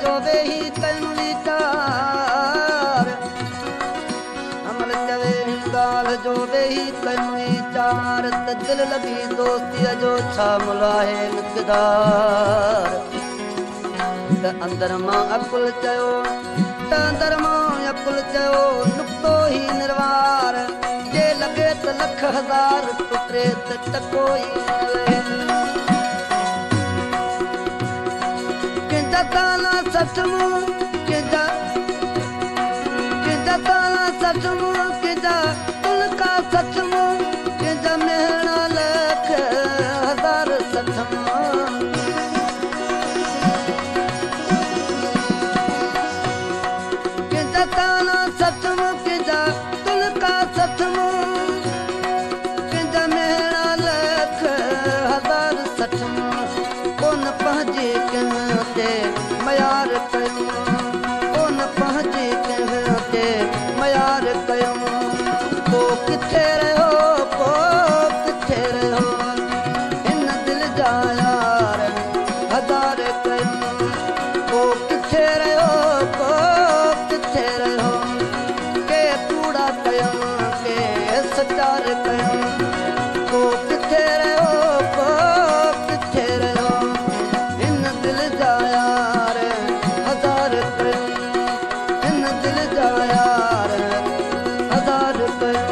جو ويهي ڪيم ويچار، عمل چوي هن ڳالهه جو ويهي ڪيم ويچار، ته دل لڳي دوستيءَ جو ڇا ملهه آهي مقدار. ته اندر مان عقل چيو، ته اندر مان عقل چيو، نقطو ئي نروار، جي لڳي ته لک هزار، ٽٽي ته ٽڪو ئي نه لهي. ڪنهن جا تانا سچ مون، ڪنهن جا تانا سچ مون، ڪنهن جا تلڪا سچ مون، ڪنهن جا مهڻا لک هزار سچ مون. ڪنهن جا تانا سچ مون، ڪنهن جا تلڪا سچ مون، ڪنهن جا مهڻا لک هزار سچ مون. ڪونه پنهنجي ڪنهن تي ميار ڪيم، ڪونه پنهنجي ڪنهن تي ميار ڪيم. ڪو ڪٿي رهيو، ڪو ڪٿي رهيو، هن دل جا يار هزار ڪيم. ڪو ڪٿي رهيو، ڪو ڪٿي رهيو، ڪي ڪوڙا ڪيم ڪي سچار ڪيم. ڪو ڪٿي رهيو، ڪو ڪٿي رهيو، هن دل جا يار هزار ڪيم، هن دل جا يار هزار ڪيم.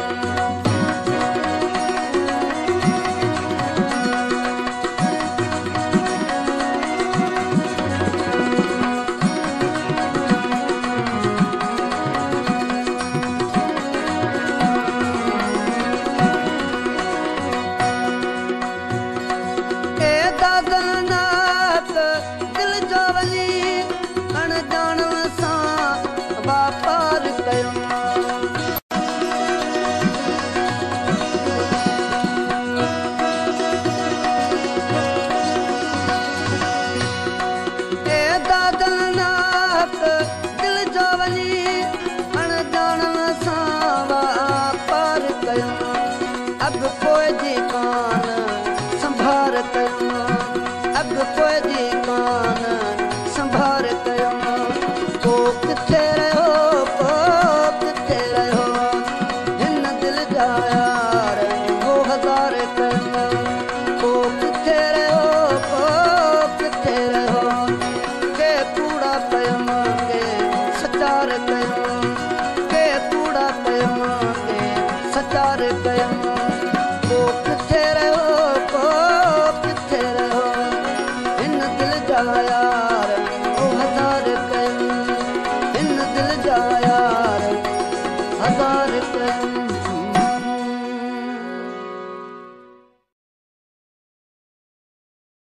اي دادل ناڪ دل جو وڃي اڻڄاڻ سان واپار ڪيم. اي دادل ناڪ دل جو وڃي اڻڄاڻ سان واپار ڪيم. اڳ پوءِ جي ڪانه سنڀار ڪيم، اڳ پوءِ جي ڪانه سنڀار ڪيم. ڪو ڪٿي رهيو، ڪو ڪٿي رهيو، هن دل جا يار هو هزار ڪيم. ڪو ڪٿي رهيو، ڪو ڪٿي رهيو، ڪي ڪوڙا ڪيم ڪي سچار ڪيم، ڪي ڪوڙا ڪيم ڪي سچار ڪيم. ڪو ڪٿي رهيو، ڪو ڪٿي رهيو، هن دل جا يار